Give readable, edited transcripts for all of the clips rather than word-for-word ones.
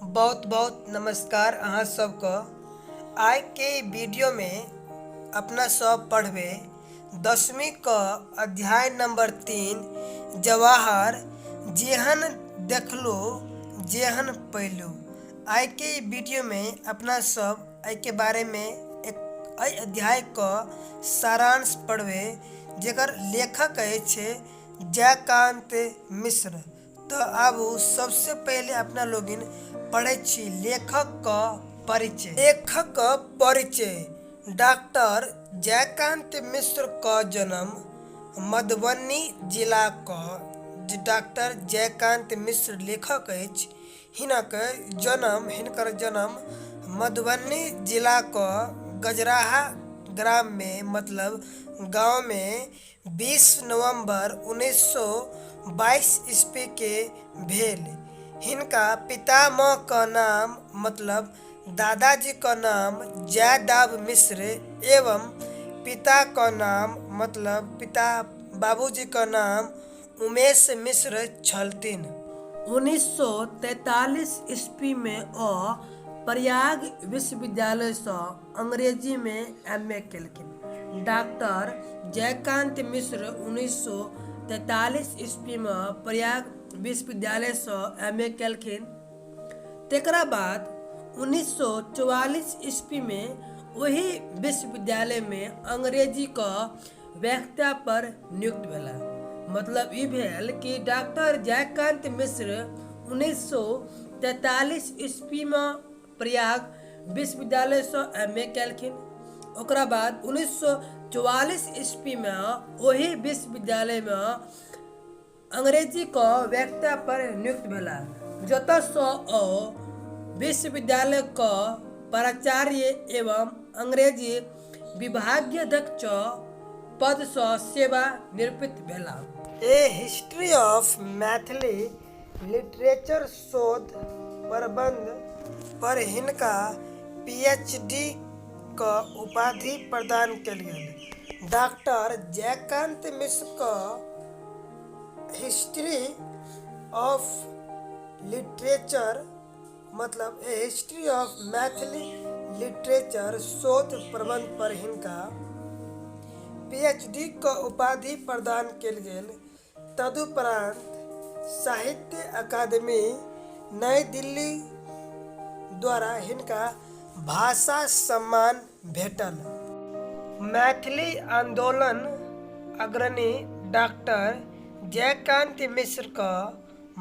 बहुत बहुत नमस्कार अहाँ सबके। आइके वीडियोमे अपना सब पढ़बै 10वीं क अध्याय नंबर 3 जवाहर जेहन देखलू जेहन पैलू। आइके वीडियोमे अपना सब एहिके बारेमे एक एहि अध्याय क सारांश पढ़बै, जेकर लेखक अछि जयकान्त मिश्र। तऽ आबू सबसे पहिले अपना लोगिन पढ़ै छी लेखक क परिचय। लेखक क परिचय डॉक्टर जयकान्त मिश्र क जन्म मधुबनी जिला क डॉक्टर जयकान्त मिश्र लेखक अछि। हिनक जन्म हिनकर जन्म मधुबनी जिला क गजराहा ग्राम में मतलब गांव में 20 नवम्बर 1922 ईस्वी के भेल। हिनका पितामह क नाम मतलब दादाजी क नाम जयदाव मिश्र एवं पिता क नाम मतलब पिता बाबूजी क नाम उमेश मिश्र छलथिन। 1943 ईस्वी में ओ प्रयाग विश्वविद्यालय सँ अंग्रेजी में एम ए केलखिन। डॉक्टर जयकांत मिश्र 1943 ईस्वी में प्रयाग विश्वविद्यालय सँ एम ए केलखिन। तेकरा बाद 1944 ईस्वी में ओही विश्वविद्यालय में अंग्रेजी क व्याख्या पर नियुक्त भेला। मतलब ई भेल कि डॉक्टर जयकांत मिश्र 1943 ईस्वी में प्रयाग विश्वविद्यालय सँ एम ए केलखिन। ओकरा बाद 1944 ईस्वी में ओही विश्वविद्यालय में अंग्रेजी क व्याख्या पर नियुक्त भेला, जतऽ सँ ओ विश्वविद्यालय क प्राचार्य एवं अंग्रेजी विभागाध्यक्ष पद सँ सेवा निवृत्त भेला। A history of Maithili literature शोध प्रबंध पर हिनका पीएचडी क उपाधि प्रदान कयल गेल। डॉक्टर जयकांत मिश्र क हिस्ट्री ऑफ लिटरेचर मतलब a history of Maithili literature शोध प्रबंध पर हिनका पीएचडी क उपाधि प्रदान कयल गेल। तदुपरांत साहित्य अकादमी नई दिल्ली द्वारा हिनका भाषा सम्मान भेटल। मैथिली आंदोलन अग्रणी डॉक्टर जयकांत मिश्र क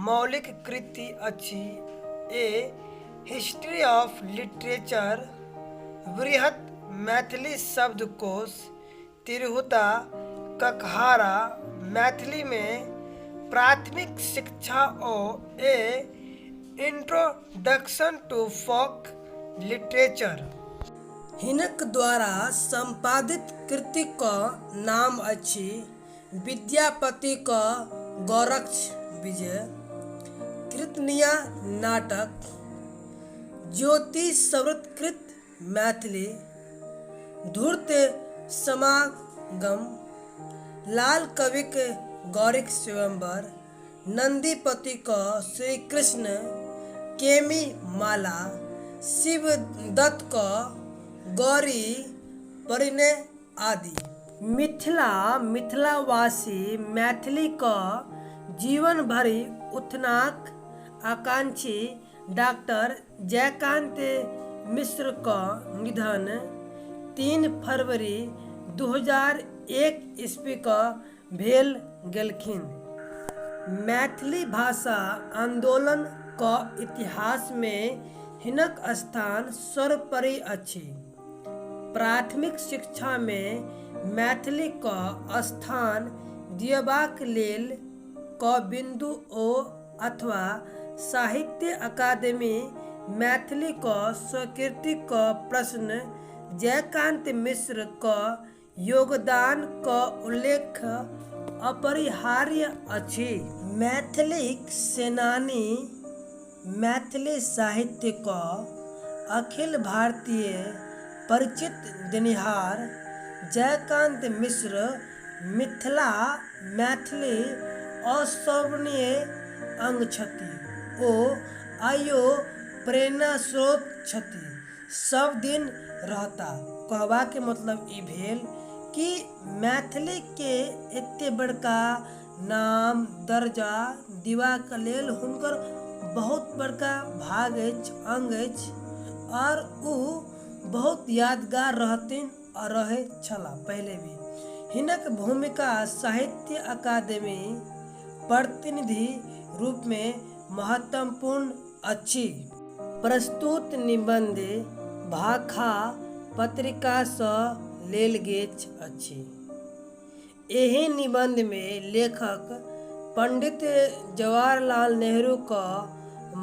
मौलिक कृति अछि ए हिस्ट्री ऑफ लिटरेचर, वृहत मैथिली शब्दकोश, तिरहुता ककहारा, मैथिली मे प्राथमिक शिक्षा ओ a introduction to folk literature. हिनक द्वारा संपादित कृति क नाम अछि विद्यापति क गौरक्ष विजय, कीर्तनिया नाटक, ज्योति सवृतकृत मैथिली, धूर्त समागम, लाल कविक गौरीक स्वयंवर, नन्दीपति क श्रीकृष्ण केमि माला, शिवदत्त क गौरी परिणय आदि। मिथिला मिथिलावासी मैथिली क जीवन भरि उत्थानक आकांक्षी डाक्टर जयकान्त मिश्र क निधन 3 फरवरी 2001 ईस्वी क भेल गेलखिन। मैथिली भाषा आंदोलन क इतिहास मे हिनक स्थान सर्वोपरि अछि। प्राथमिक शिक्षा मे मैथिली क स्थान दियबाक लेल क बिंदु ओ अथवा साहित्य अकादेमी मैथिली क स्वीकृति क प्रश्न जयकांत मिश्र क योगदान क उल्लेख अपरिहार्य अछि। मैथिलीक सेनानी, मैथिली साहित्य क अखिल भारतीय परिचित देनिहार जयकांत मिश्र मिथिला मैथिली अस्वर्णीय अंग छथि। ओ आइयो प्रेरणास्रोत छथि, सब दिन रहता। कहबाके मतलब ई भेल कि मैथिलीके एते बड़का नाम दर्जा दिबाक लेल हुनकर बहुत बड़का भाग अछि, अंग अछि आओर ओ बहुत यादगार रहथिन आ रहै छलाह पहिले भी। हिनक भूमिका साहित्य अकादेमी प्रतिनिधि रूपमे महत्वपूर्ण अछि। प्रस्तुत निबन्ध भाखा पत्रिकासँ लेल गेल अछि। एहि निबन्धमे लेखक पंडित जवाहरलाल नेहरूक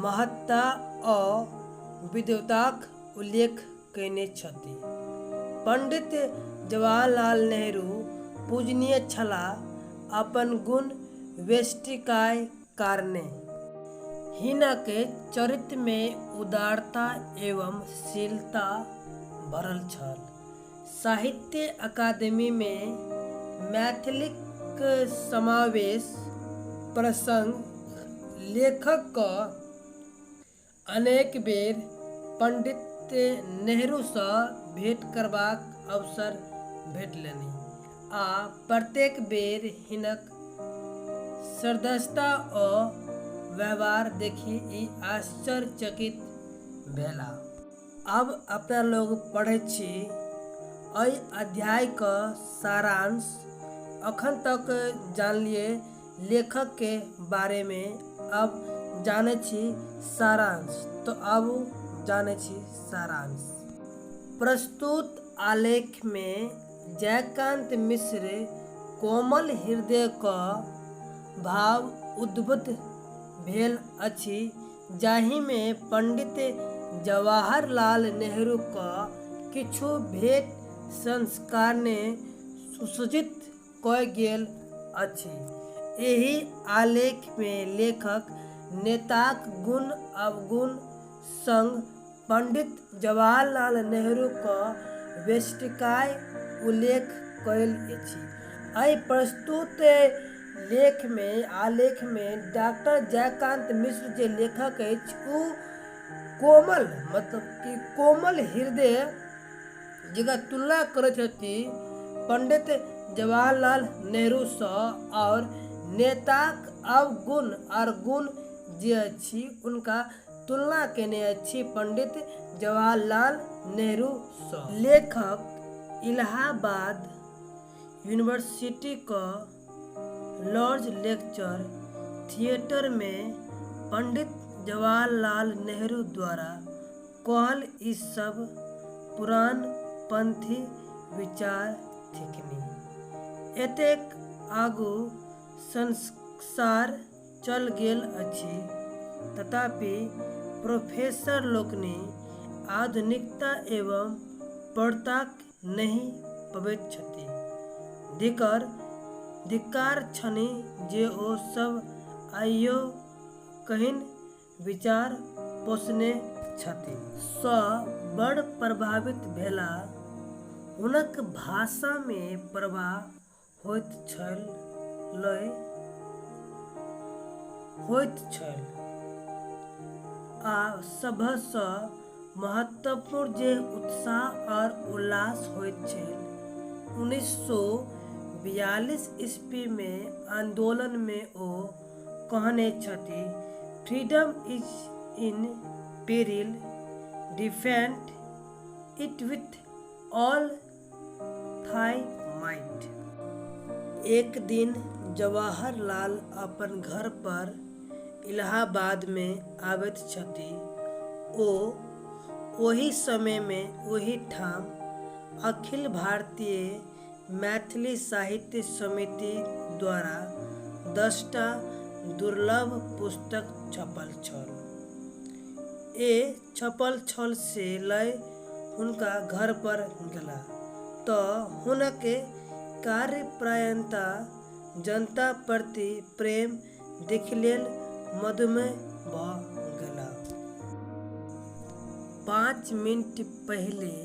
महत्ता आ विद्वताक उल्लेख कयने छथि। पंडित जवाहरलाल नेहरू पूजनीय छलाह अपन गुण वैशिष्ट्यक कारणे। हिनक चरित्रमे उदारता एवं शीलता भरल छल। साहित्य अकादेमीमे मैथिलीक समावेश प्रसंग लेखकक अनेक बेर पंडित नेहरूसँ भेंट करबाक अवसर भेटलनि आ प्रत्येक बेर हिनक सहृदयता आ व्यवहार देखि ई आश्चर्यचकित भेलाह। आब अपना लोग पढ़ै छी एहि अध्यायके सारांश। अखन तक जानलियै लेखकके बारेमे, अब जानै छी सारांश। तऽ आबू जानै छी सारांश। प्रस्तुत आलेखमे जयकान्त मिश्र कोमल हृदयक भाव उद्बुद्ध भेल अछि, जाहिमे पंडित जवाहर लाल नेहरूक किछु भेट संस्कारणे सुसज्जित कयल गेल अछि। एहि आलेखमे लेखक नेताक गुण-अवगुण संग पंडित जवाहर लाल नेहरूक वैशिष्ट्यक उल्लेख कयल अछि। एहि प्रस्तुत लेखमे आलेखमे डॉक्टर जयकान्त मिश्र जे लेखक अछि ओ कोमल मतलब कि कोमल हृदय जकर तुलना करैत छथि पंडित जवाहरलाल नेहरूसँ आओर नेताक अवगुण आओर गुण जे अछि हुनका तुलना केने अछि पंडित जवाहरलाल नेहरूसँ। लेखक इलाहाबाद यूनिवर्सिटीक लॉर्ड्स लेक्चर थिएटरमे पंडित जवाहरलाल नेहरू द्वारा कहल ई सभ पुरान पंथी विचार थिकनि। एतेक आगू संसार चल गेल अछि तथापि प्रोफेसर लोकनि आधुनिकता एवं प्रौढ़ताक नहि पबैत छथि। धिक्कार छनि जे ओ सभ आइयो कहिन विचार पोसने छथि। सँ बड़ प्रभावित भेलाह। हुनक भाषामे प्रवाह होइत छल, लय होइत छल आ सभसँ महत्वपूर्ण जे उत्साह आओर उल्लास होइत छल। 1942 ईस्वीमे आन्दोलनमे ओ कहने छथि, freedom is in peril, defend it with all thy might. एक दिन जवाहर लाल अपन घर पर इलाहाबादमे आबैत छथि। ओ ओहि समयमे ओहि ठाम अखिल भारतीय मैथिली साहित्य समिति द्वारा 10टा दुर्लभ पुस्तक छपल छल। ए छपल छल से लय हुनका घर पर गेलाह तँ हुनक कार्यपरायणता, जनता प्रति प्रेम देखिलेल मधुमेह भ गेलाह। 5 मिनट पहिले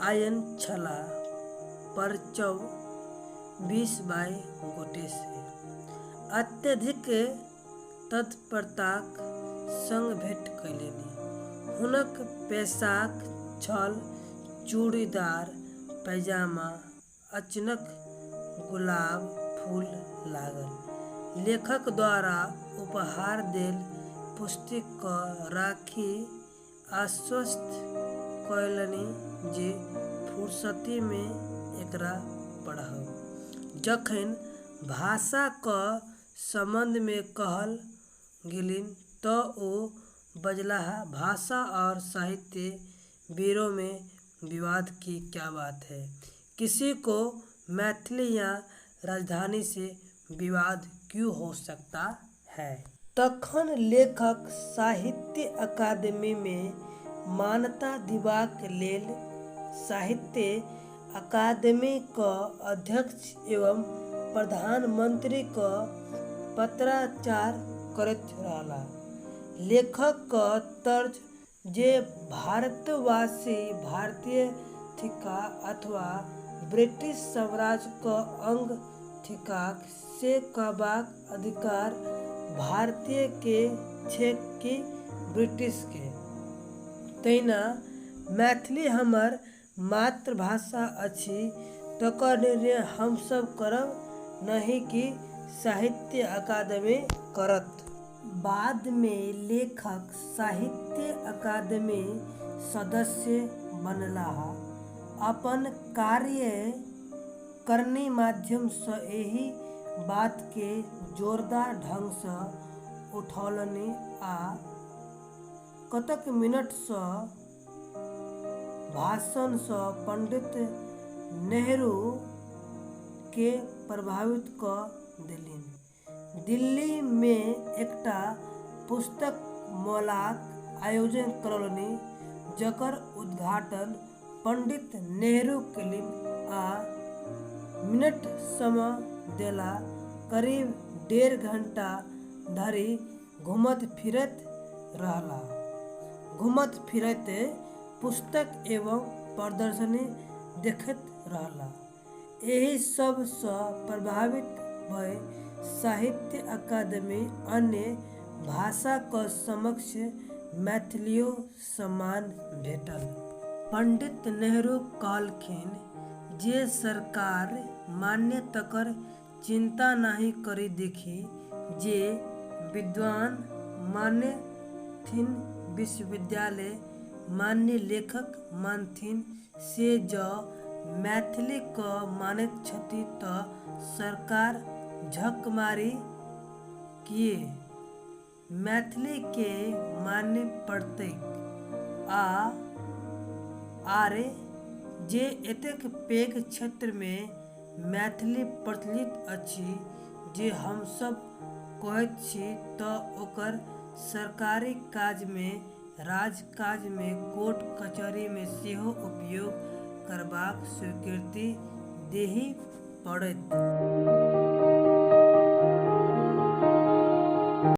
आयल छलाह परचव 20-22 गोटेसँ। अत्यधिक तत्परताक संग भेंट कयलनि। हुनक पोशाक छल चूड़ीदार पैजामा, अचनक गुलाब फूल लागल। लेखक द्वारा उपहार देल पुस्तक केँ राखि आश्वस्त कयलनि जे फुर्सति मे एकरा पढ़ब। जखन भाषाक संबंध मे कहल गेलनि तँ ओ बजलाह, "भाषा और साहित्य वीरों में विवाद की क्या बात है? किसी को मैथिली या राजधानी से विवाद क्यों हो सकता है?" तखन लेखक साहित्य अकादेमी मे मान्यता दियेबाक लेल साहित्य अकादेमीक अध्यक्ष एवं प्रधानमंत्री केँ पत्राचार करैत रहलाह। लेखकक तर्ज जे भारतवासी भारतीय थिकाह अथवा ब्रिटिश साम्राज्यक अंग थिकाह से कहबाक अधिकार भारतीय केँ छैक कि ब्रिटिश केँ? तहिना मैथिली हमर मातृभाषा अछि तकर निर्णय हमसभ करब नहि कि साहित्य अकादेमी करत। बाद मे लेखक साहित्य अकादेमीक सदस्य बनलाह। अपन कार्यकारिणीक माध्यम सँ एहि बात केँ जोरदार ढंग सँ उठौलनि आ कतेक मिनटक भाषण सँ पंडित नेहरू केँ प्रभावित क देलनि। दिल्ली मे एकटा पुस्तक मेलाक आयोजन करौलनि जकर उद्घाटन पंडित नेहरू केलनि आ मिनट समय देलाह। करीब डेढ़ घंटा धरि घुमैत-फिरैत रहलाह। घुमैत-फिरैत पुस्तक एवं प्रदर्शनी देखैत रहलाह। एहि सभ सँ प्रभावित भए साहित्य अकादेमी अन्य भाषाक समक्ष मैथिलीयो सम्मान भेटल। पंडित नेहरू कहलखिन जे सरकार मानय तकर चिन्ता नहि करी, देखी जे विद्वान मानथिन, विश्वविद्यालय मानय, लेखक मानथिन से जँ मैथिली केँ मानैत छथि तँ सरकार झख मारी किएक? मैथिली केँ मानय पड़तैक। आर जे एतेक पैघ क्षेत्र मे मैथिली प्रचलित अछि जे हमसभ कहैत छी तँ ओकर सरकारी काज मे, राज-काज मे, कोर्ट-कचहरी मे सेहो उपयोग करबाक स्वीकृति देबहि पड़त।